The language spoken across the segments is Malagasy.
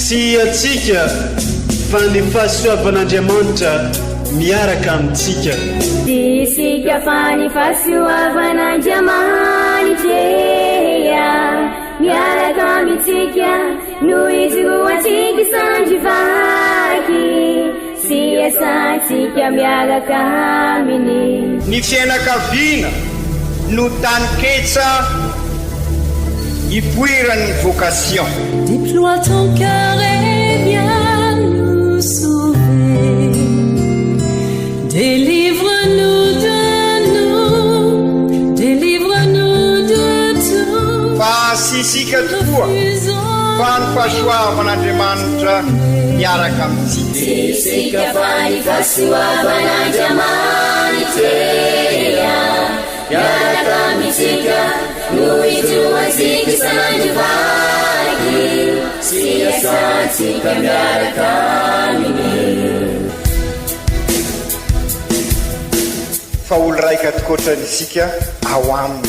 Tsy antsika fa ny fahasoavan'Andriamanitra miaraka amintsika. Tsy isika fa ny fahasoavan'Andriamanitra miaraka amintsika no ijoroantsika sandry vaky sy iasantsika miaraka aminy. Ny fiainakaviana no taninketsa ipoiran'ny vocation. Déploie ton cœur et viens nous sauver. Délivre-nous de nous, délivre-nous de tout. Fa tsy isika tokoa fa ny fahasoavan'Andriamanitra miaraka amintsika. Tsy isika fa ny fahasoavan'Andriamanitra miaraka amintsika no ijoroantsika isan'andro vaky sy iasantsika miaraka aminy. Fa olo raika tokoatrany isika ao aminy.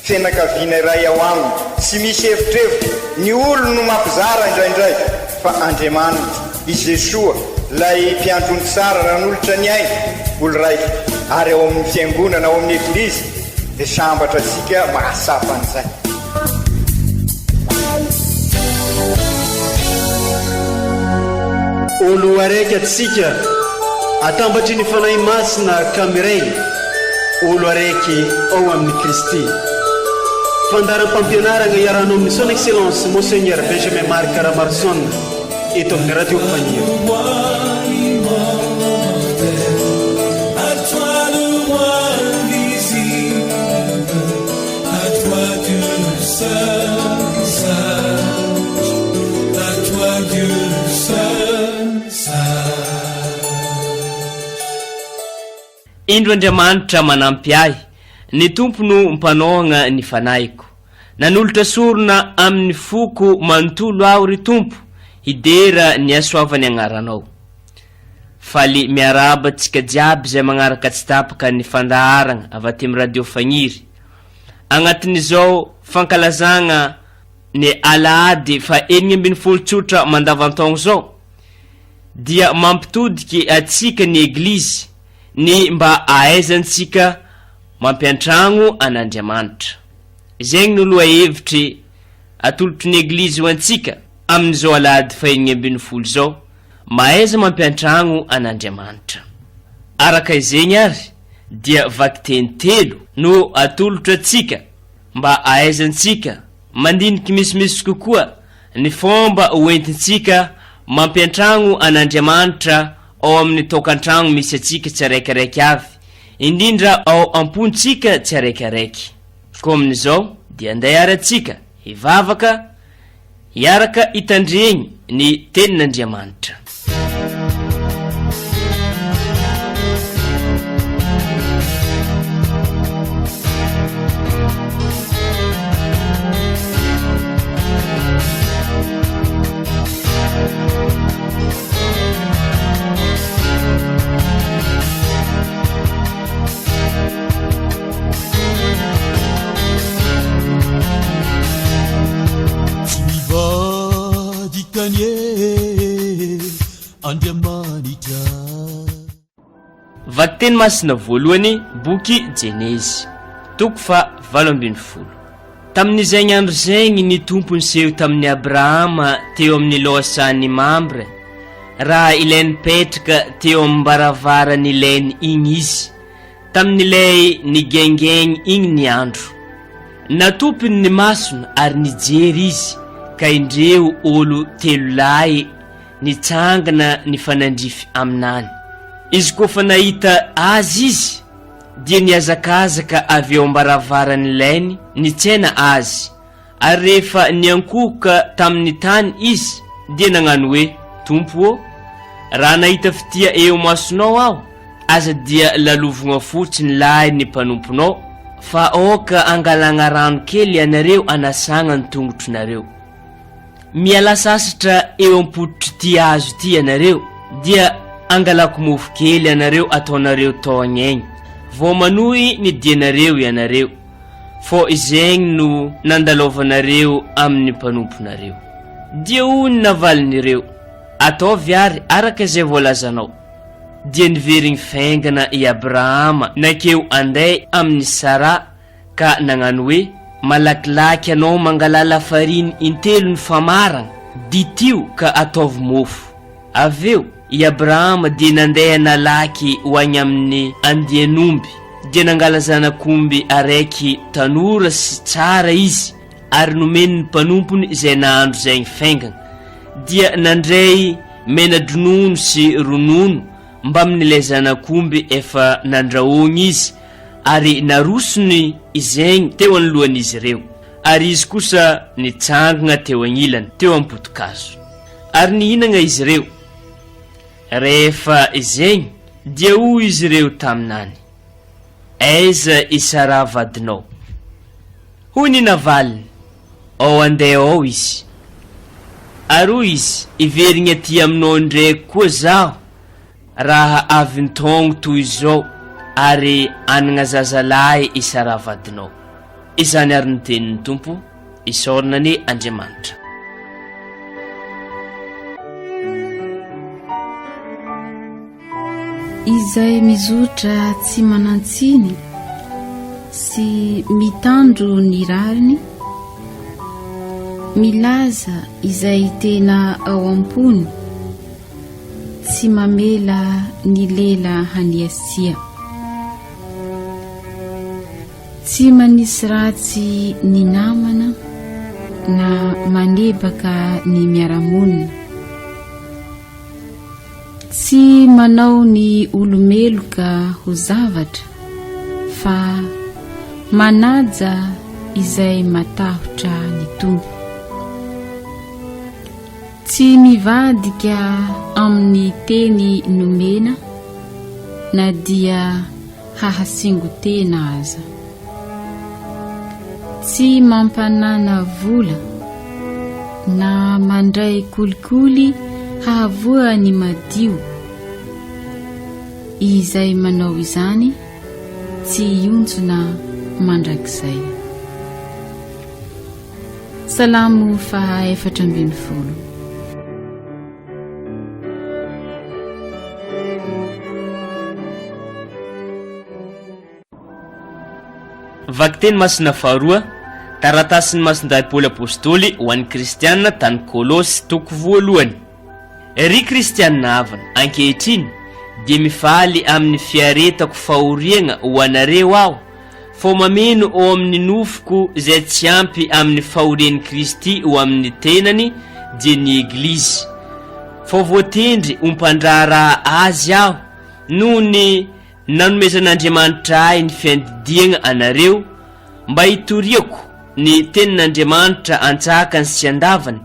Fianakaviana iray ao aminy, tsy misy evitrevitra, ny olony no mampizara indraindray, fa Andriamanitra, i Jesoa, ilay Mpiandry ondry tsara nanolotra ny ainy, olo raika, ary ao amin'ny Fiangonana, ao amin'ny Eglizy, dia sambatra antsika mahatsapa an'izay. Olo araiky atsika, atambatry ny Fanahy Masina ka miray, olo araiky ao amin'i Kristy. Fandaharam-pampianaragna iarahanao amin'ny Son Excellence Monseigneur Benjamin Marc Ramaroson eto amin'ny Radio Faniry. Indro Andriamanitra manampy ahy, ny Tompo no mpanohagna ny fanahiko. Nanolotra sorona amin'ny foko manontolo aho, ry Tompo, hidera ny hasoavan'ny agnaranao. Faly miarahaba antsika jiaby izay magnaraka tsy tapaka ny fandaharagna avy aty amin'ny Radio Fagniry. Agnatin'izao fankalazagna ny alahady faha 16 tsotra mandavantaogno zao dia mampitodiky atsika ny Eglizy ny mba ahaizantsika mampiantragno an'Andriamanitra. Zegny no lohahevitry atolotry ny Eglizy ho antsika amin'izao alahady faha 16 zao, mahaiza mampiantragno an'Andriamanitra. Araka izegny ary dia vakiteny telo no atolotra antsika mba ahaizantsika mandiniky misimisy kokoa ny fomba ho entintsika mampiantragno an'Andriamanitra ao amin'ny tokantragno misy antsika tsiraikiraiky avy, indrindra ao am-pontsika tsiraikiraiky. Koa amin'izao dia andeha ary antsika hivavaka Hiaraka hitandregny ny Tenin'Andriamanitra. Tsy mivadika anie Andriamanitra. Vakiteny masina voalohany, boky Jenezy, toko faha 18. Tamin'izegny andro zegny ny Tompo niseho tamin'i Abrahama teo amin'ny lohasahan'i Mamre, raha ilay nipetraka teo am-baravaran'ileny igny izy, Tamin'ilay nigaingaigny igny ny andro. Natopiny ny masony ary nijery izy ka indreo olo telo lahy nitsangana nifanandrify aminany. Izy koa fa nahita azy izy dia nihazakazaka avy eo am-baravaran'ilainy nitsena azy. Ary rehefa niankohoka tamin' ny tany izy, dia nagnano hoe, Tompo ô, raha nahita fitia eo imasonao aho, aza dia lalovogna fotsiny lahy ny mpanomponao, fa aoka angalagna rano kely ianareo anasagna ny tongotronareo. Mialà sasatra eo am-pototr'ity hazo ity ianareo, dia angalako mofo kely ianareo ataonareo taogn'aigny, vao manohy ny dianareo ianareo. Fô izegny no nandalovanareo amin'ny mpanomponareo. Dia hoy ny navalin'ireo, Ataovy àry araka izay voalazanao. Dia niverigny faingana i Abrahama nankeo anday amin'i Saraha ka nagnano hoe, Malakilaky anao mangalà lafariny intelo ny famaragna, ditio ka ataovy mofo. Avy eo, i Abrahama dia nandeha nalaky ho agny amin'ny andian'omby, dia nangala zanak'omby araiky tanora sy tsara izy, ary nomeny ny mpanompony izay nahandro zaigny faingana. Dia nandray mena-dronono sy ronono mbamin'ilay zanak'omby efa nandrahoagny izy, ary narosony izegny teo anoloan'izy ireo, ary izy kosa nitsangana teo agnilany, teo am-poto-kazo. Ary nihinagna izy ireo. Rehefa izegny, dia hoy izy ireo taminany, Aiza i Saraha vadinao? Hoy ny navaliny, Ao andeha ao izy. Ary hoy izy, Hiverigny aty aminao ndraiky koa zaho, raha avy nitaogno toy izao, ary hanagna zazalahy i Saraha vadinao. Izany ary ny tenin'ny Tompo, isaorana anie Andriamanitra. Izay mizotra tsy manan-tsiny sy mitandro ny rariny, milaza izay tena ao am-pony, tsy mamela ny lela haniasia. Tsy manisy ratsy ny namana na manebaka ny miara-monina. Tsy manao ny olo-meloka ho zavatra fa manaja izay matahotra ny Tompo. Tsy mivadika amin'ny teny nomena na dia hahasingo tena aza. Tsy mampanana vola na mandray kolikoly hahavoa ny madio. Izay manao izany tsy hiontsona mandrakizay. Salamo faha 14. Vakiteny masina faharoa, Taratasin'i Masindahy Paoly Apostoly ho an'ny Kristiana tany Kolosy, toko voalohany. Ry Kristiana havana, ankehitriny dia mifaly amin'ny fiaretako fahoriagna ho anareo aho, Fao mameno ao amin'ny nofoko izay tsy ampy amin'ny fahorian'i Kristy ho amin'ny tenany, dia ny Eglizy. Fao voatendry ho mpandraharaha azy aho, noho ny nanomezan'Andriamanitra ahy ny fiandidiagna anareo, mba hitoriako ny tenin'Andriamanitra an-tsakany sy an-davany,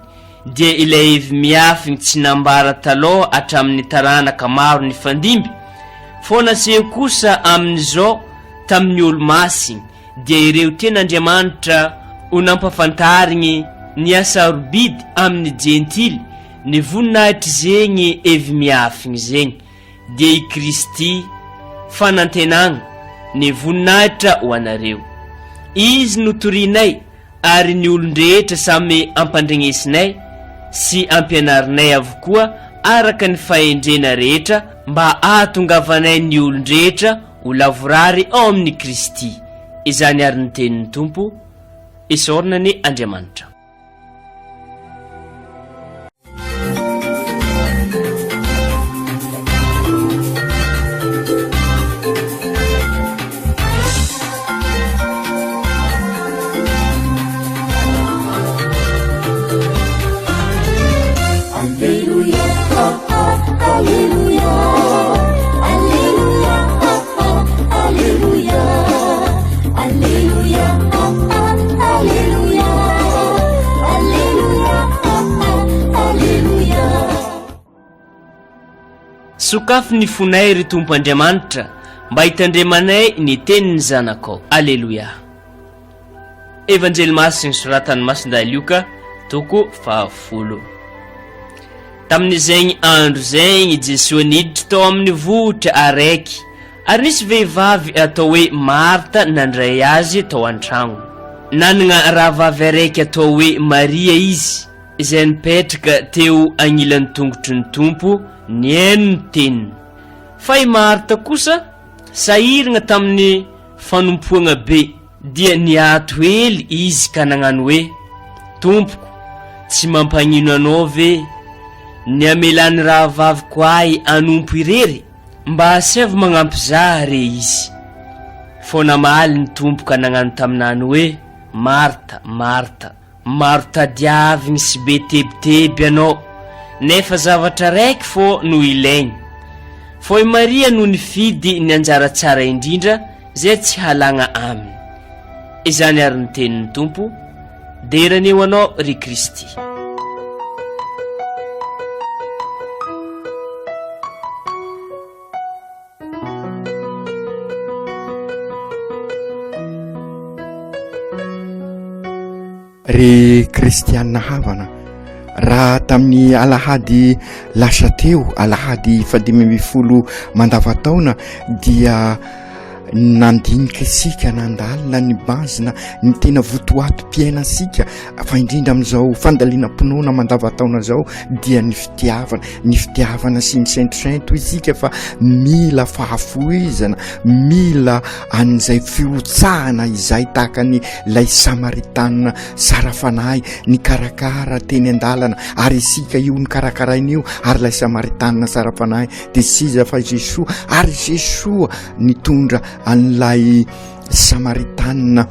dia ilay hevi-miafiny tsy nambara taloha hatramin'ny taranaka maro nifandimby, fao naseho kosa amin'izao tamin'ny olo-masiny, dia ireo tian'Andriamanitra ho nampafantarigny ny hasarobidy amin'ny Jentily ny voninahitr'izegny hevi-miafigny zegny, dia i Kristy, fanantenagna ny voninahitra ho anareo. Izy no torianay ary ny olon-drehetra samy ampandregnesinay sy ampianarinay avokoa araka ny fahendrena rehetra mba hahatongavanay ny olon-drehetra ho lavorary ao amin'i Kristy. Izany àry ny tenin'ny Tompo. Isaorana anie Andriamanitra. Sokafy ny fonay ry Tompo Andriamanitra mba hitandremanay ny tenin'ny Zanakao. Aleloia. Evanjely Masina soratan'i Masindahy Lioka toko fahafolo. Tamin'izegny andro zegny i Jesoa niditry tao amin'ny vohitra araiky, ary nisy vehivavy atao hoe Marta nandray azy tao an-tragnony. Nanagna rahavavy araiky atao hoe Maria izy. izay nipetraka teo agnilan'ny tongotry ny Tompo nihaino ny teniny. Fa i Marta kosa sahiragna tamin'ny fanompoagna be, dia niato hely izy ka nagnano hoe, Tompoko, tsy mampagnino anao ve ny hamelan'ny rahavaviko ahy hanompo irery? Mba asaivo magnampy zah re izy. Fô namaly ny Tompo ka nagnano taminany hoe, Marta, Marta, maro tadiavigny sy be tebiteby anao, nefa zavatra raiky fô no ilaigny. Fô i Maria no nifidy ny anjara tsara indrindra zay tsy halagna aminy. Izany ary ny tenin'ny Tompo, Dera anie ho Anao, ry Kristy. Ry kristianina havana, raha tamin'ny alahady lasa teo, alahady fahadimy ambin'ny folo mandavataona dia nandinika isika, nandalina ny banzina, ny tena votoatom-piainantsika, fa indrindra amin'izao fandalinam-pinoana mandavataona izao dia ny fitiavana, ny fitiavana sy ny sentosento isika fa mila fahafohizana, mila an'izay firotsahana izay tahaka ny ilay Samaritanina tsara fanahy nikarakara teny an-dalana, ary isika io nikarakaraina io, ary ilay Samaritanina tsara fanahy dia tsy iza fa Jesoa, ary Jesoa nitondra an'ilay Samaritanina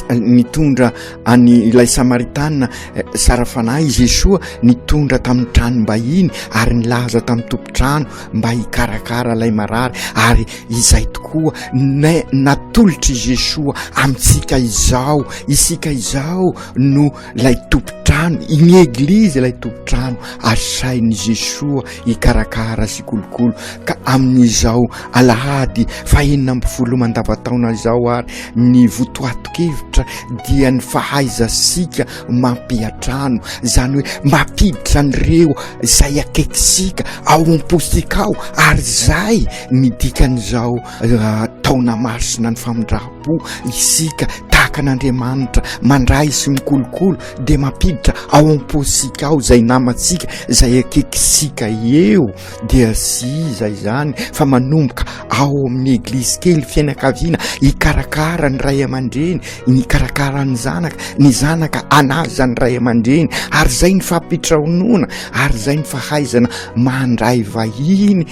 nitondra any ilay Samaritanina eh, tsara fanahy i Jesoa nitondra tamin'ny tranom-bahiny ary nilaza tamin'ny tompon-trano mba hikarakara ilay marary, ary izay tokoa ne natolotr'i Jesoa amintsika izao, isika izao no ilay tompon-trano, ny Eglizy ilay tompon-trano asain'i Jesoa hikarakara sy kolokolo, ka amin'izao alahady fahenina ambin'ny folo mandavataona izao ary ny votoaton-kevitra dia ny fahaizantsika mampiantrano, izany hoe mampiditra an'ireo izay akaikisika ao am-posika ao, ary izay ny dikan'izao taona masina ny famindram-po isika tahaka an'Andriamanitra mandray sy mikolokolo dia mampiditra ao am-posika ao izay namantsika izay akaikisika eo, dia tsy iza izany fa manomboka ao amin'ny eglizy kely fianakaviana hikarakara ny ray aman-dreny, ny hikarakara ny zanaka, ny zanaka hanaja ny ray aman-dreny, ary izay ny fampitraonoana, ary izay ny fahaizana mandray vahiny,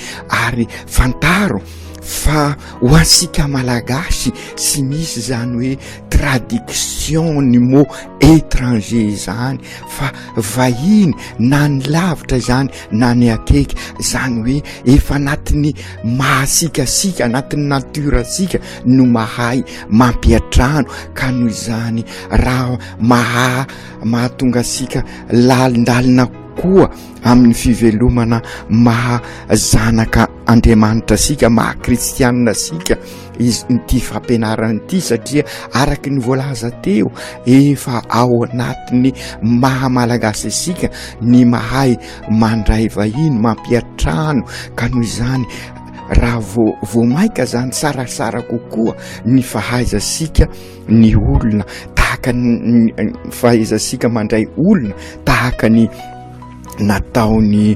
ary fantaro fa ho antsika malagasy tsy misy izany hoe traduction ny mot étranger izany fa vahiny na ny lavitra izany na ny akaiky, izany hoe efa anatin'ny mahasikasika, anatin'ny nature antsika no mahay mampiantrano, ka noho izany raha maha mahatonga antsika lalindalina koa amin'ny fivelomana maha zanaka Andriamanitra antsika, maha kristianina antsika izy ity fampianarana ity, satria araka ny voalaza teo efa ao anatin'ny maha malagasy antsika ny mahay mandray vahiny, mampiantrano, ka noho izany raha vao maika zany tsaratsara kokoa ny fahaizantsika ny olona, tahaka ny fahaizantsika mandray olona tahaka ny nataony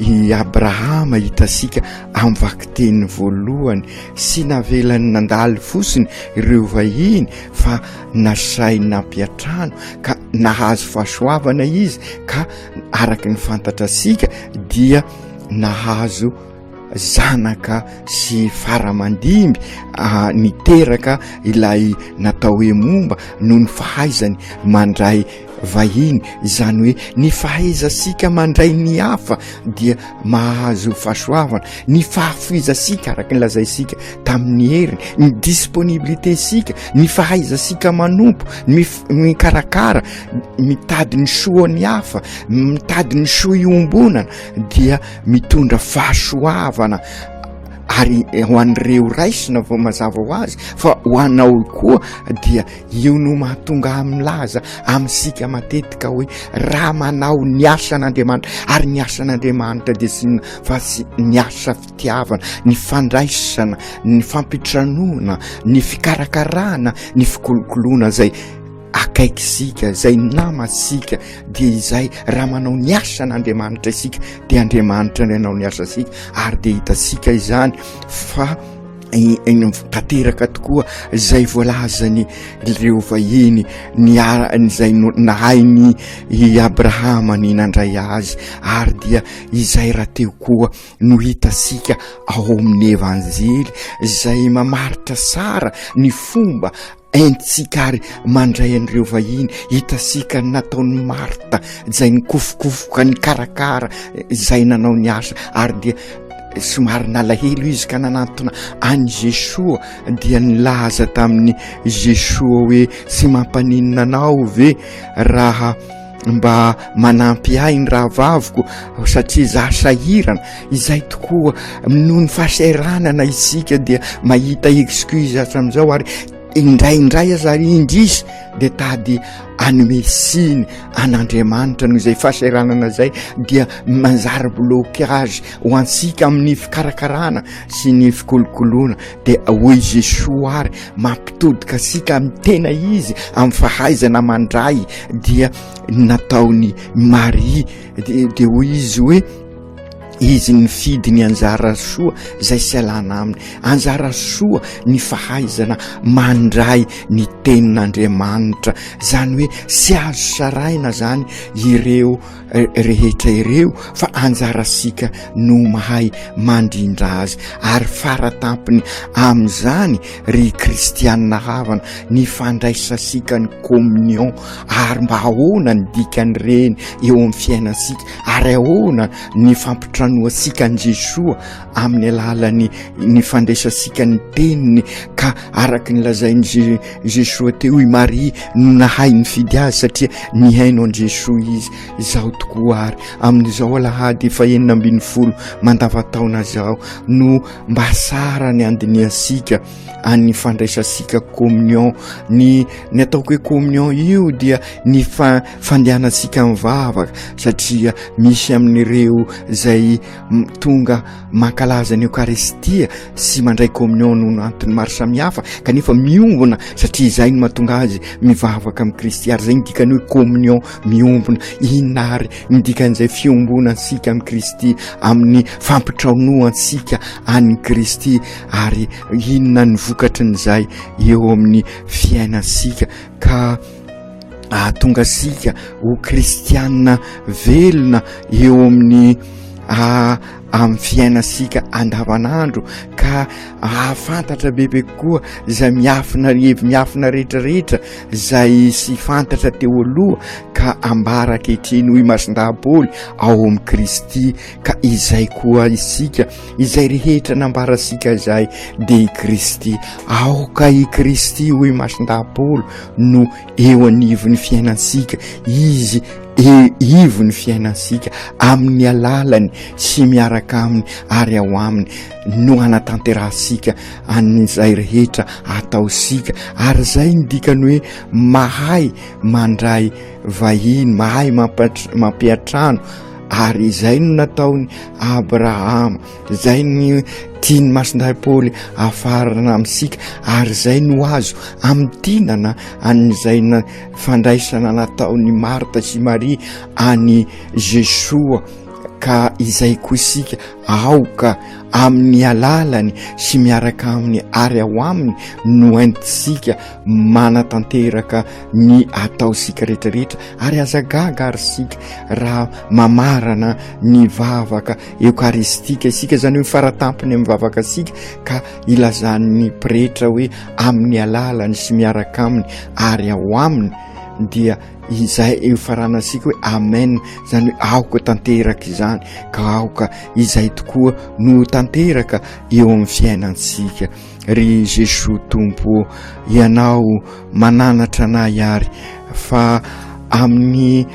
i Abrahama hitantsika amin'ny vakiteny voalohany, tsy navelany nandalo fotsiny ireo vahiny fa nasainy nampiantrano ka nahazo fahasoavana izy, ka araka ny fantatra antsika dia nahazo zanaka sy fara-mandimby niteraka ilay natao hoe momba noho ny fahaizany mandray vahiny, izany hoe ny fahaizantsika mandray ny hafa dia mahazo fahasoavana, ny fahafoizantsika araka ny lazaintsika tamin'ny heriny, ny disponibilité-ntsika, ny fahaizantsika manompo, ny mikarakara, mitady ny soan'ny hafa, mitady ny soa iombonana dia mitondra fahasoavana ary ho an'ireo raisina vao mazava ho azy fa ho anao koa dia io no mahatonga ahy milaza amintsika matetika hoe raha manao ny asan'Andriamanitra, ary ny asan'Andriamanitra dia tsy inona fa tsy ny asa fitiavana, ny fandraisana, ny fampitranoana, ny fikarakarana, ny fikolokoloana izay. akaikisika, izay namantsika, dia izay raha manao ny asan'Andriamanitra isika dia Andriamanitra no hanao ny asantsika, ary dia hitantsika izany fa tanteraka tokoa izay voalazany ireo vahiny niara-, izay nahay ny i Abrahama ny nandray azy, ary dia izay rahateo koa no hitantsika ao amin'ny Evanjely izay mamaritra tsara ny fomba entintsika ary mandray an'ireo vahiny. Hitantsika ny nataon'i Marta izay nikofokofoka nikarakara, izay nanao ny asa, ary dia somary nalahelo izy ka nanantona an'i Jesoa dia nilaza tamin'i Jesoa hoe tsy mampaninona anao ve raha mba manampy ahy ny rahavaviko satria za sahirana. Izay tokoa, noho ny fahasahiranana isika dia mahita excuse hatramin'izao, ary indraindray aza ary indrisy dia tady anome siny an'Andriamanitra noho izay fahasahiranana izay, dia manjary blocage ho antsika amin'ny fikarakarana sy ny fikolokoloana. Dia hoy Jesoa ary mampitodika antsika amin'ny tena izy amin'ny fahaizana mandray dia nataony Maria, dia hoy izy hoe izy nifidy ny anjara soa izay sy alana aminy. Anjara soa ny fahaizana mandray ny tenin'Andriamanitra, izany hoe tsy azo saraina zany ireo rehetra ireo fa anjarasika no mahay mandrindra azy. Ary faratampony amin'izany ry kristianina havana ny fandraisasika ny communion, ary mba ahoana ny dikan'ireny eo amin'ny fiainantsika, ary ahoana ny fampitranoantsika an'i Jesoa amin'ny alalan'ny ny fandraisantsika ny teniny. Ka araka ny lazain'i Jesoa teo, i Maria no nahay nifidy azy satria nihaino an'i Jesoa izy. Izaho tokoa ary amin'izao alahady efa 16 mandavataona izao no mba tsara ny andinihantsika an'ny fandraisantsika communion. Ny ataoko hoe communion io dia ny fandehanantsika mivavaka, satria misy amin'ireo izay tonga mankalaza ny Eokaristia sy mandray communion noho ny antony maro samihafa, kanefa miombona satria izay no mahatonga azy mivavaka amin'i Kristy. Ary izay ny dikany hoe communion, miombona. Inona ary ny dikan'izay fiombonantsika amin'i Kristy, amin'ny fampitranoantsika an'i Kristy, ary inona ny vokatrin'izay eo amin'ny fiainantsika ka ahatonga antsika ho kristianina velona eo amin'ny amin'ny fiainantsika andavanandro, ka ahafantatra bebe kokoa izay miafina, hevi miafina rehetrarehetra izay sy fantatra teo aloha ka ambara ankehitriny hoy Masindahy Paoly ao amin'i Kristy. Ka izay koa isika, izay rehetra nambarantsika izay dia i Kristy. Aoka i Kristy hoy Masindahy Paoly no eo anivon'ny fiainantsika, izy e ivon'ny fiainantsika, amin'ny alalany sy miaraka aminy ary ao aminy no hanatanterahantsika an'izay rehetra ataontsika. Ary izay ny dikany hoe mahay mandray vahiny, mahay mampiantrano, ary izay no nataony Abrahama, izay ny tian'i Masindahy Paoly afarana amintsika, ary izay no azo amintinana an'izay fandraisana nataon'i Marta sy Maria an'i Jesoa. Ka izay koa isika, aoka amin'ny alalany sy miaraka aminy ary ao aminy no entintsika manatanteraka ny ataontsika rehetrarehetra. Ary aza gaga ary isika raha mamarana ny vavaka eokaristika isika, izany hoe faratampony amin'ny vavaka isika, ka ilazan'ny pretra hoe amin'ny alalany sy miaraka aminy ary ao aminy, dia izay ifaranantsika hoe amen, izany hoe aoka tanteraka izany, ka aoka izay tokoa no tanteraka eo amin'ny fiainantsika. Ry Jesoa Tompo ô, Ianao mananatra anay ary fa amin'ny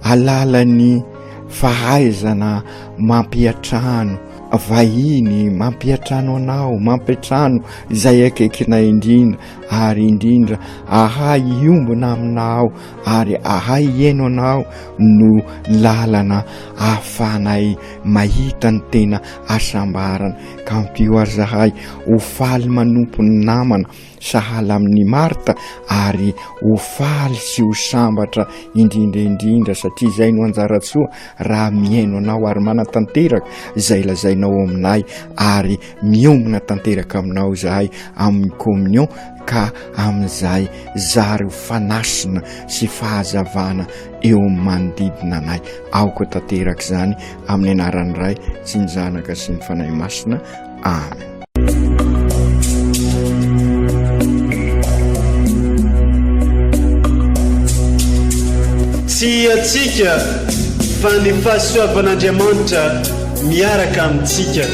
alalan'ny fahaizana mampiantrano vahiny, mampiantrano anao, mampiantrano izay akaikinay indrindra. ary indrindra ahay hiombona Aminao ary ahay hihaino Anao no lalana ahafahanay mahita ny tena hasambarana ka ampio ary zahay ho faly manompo ny namana sahala amin'i Marta ary ho faly sy ho sambatra indrindra indrindra satria izay no anjara-tsoa raha mihaino anao ary manatanteraka izay lazainao aminay ary miombona tanteraka aminao izahay amin'ny communion ka amin'izay zary ho fanasina sy fahazavana eo amin'ny manodidina anay. Aoka ho tanteraka izany amin'ny anaran'ny Ray sy ny Zanaka sy ny Fanahy Masina. Amen. Tsy antsika fa ny fahasoavan'Andriamanitra miaraka amintsika.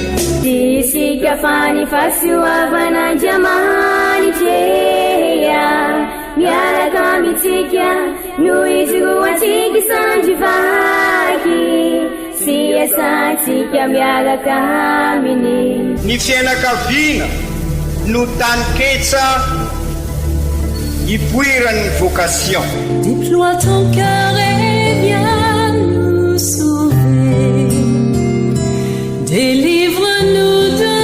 Tsy isika fa ny fahasoavan'Andriamanitra miaraka amintsika no ijoroantsika sandry vaky sy iasantsika miaraka aminy. Ny fiainakaviana no taninketsa ipoiran'ny vocation. Déploie ton cœur et viens nous sauver. Délivre-nous de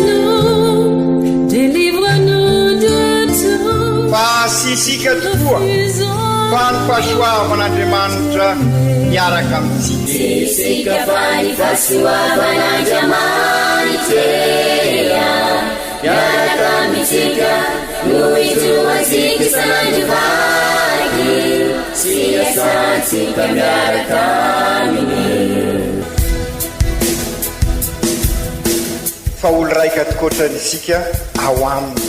nous, délivre-nous de tout. Fa tsy isika tokoa fa ny fahasoavan'Andriamanitra miaraka amintsika. Tsy isika fa ny fahasoavan'Andriamanitra miaraka amintsika no ijoroantsika isan'andro vaky sy iasantsika miaraka aminy. Fa olo raika tokoatrany isika ao aminy.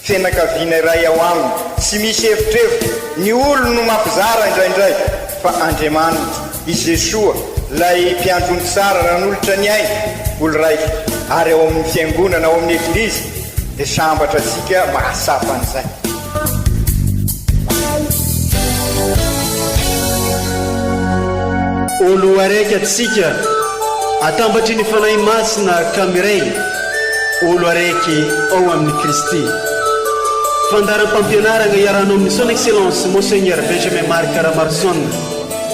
Fianakaviana iray ao aminy, tsy misy evitrevitra, ny olony no mampizara indraindray, fa Andriamanitra, i Jesoa, ilay Mpiandry ondry tsara nanolotra ny ainy, olo raika, ary ao amin'ny Fiangonana, ao amin'ny Eglizy, dia sambatra antsika mahatsapa an'izay. Olo araiky atsika atambatry ny Fanahy Masina ka miray olo araiky ao amin'i Kristy. Fandaharam-pampianaragna iarahanao amin'ny Son Excellence Monseigneur Benjamin Marc Ramaroson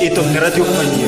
eto amin'ny Radio Faniry.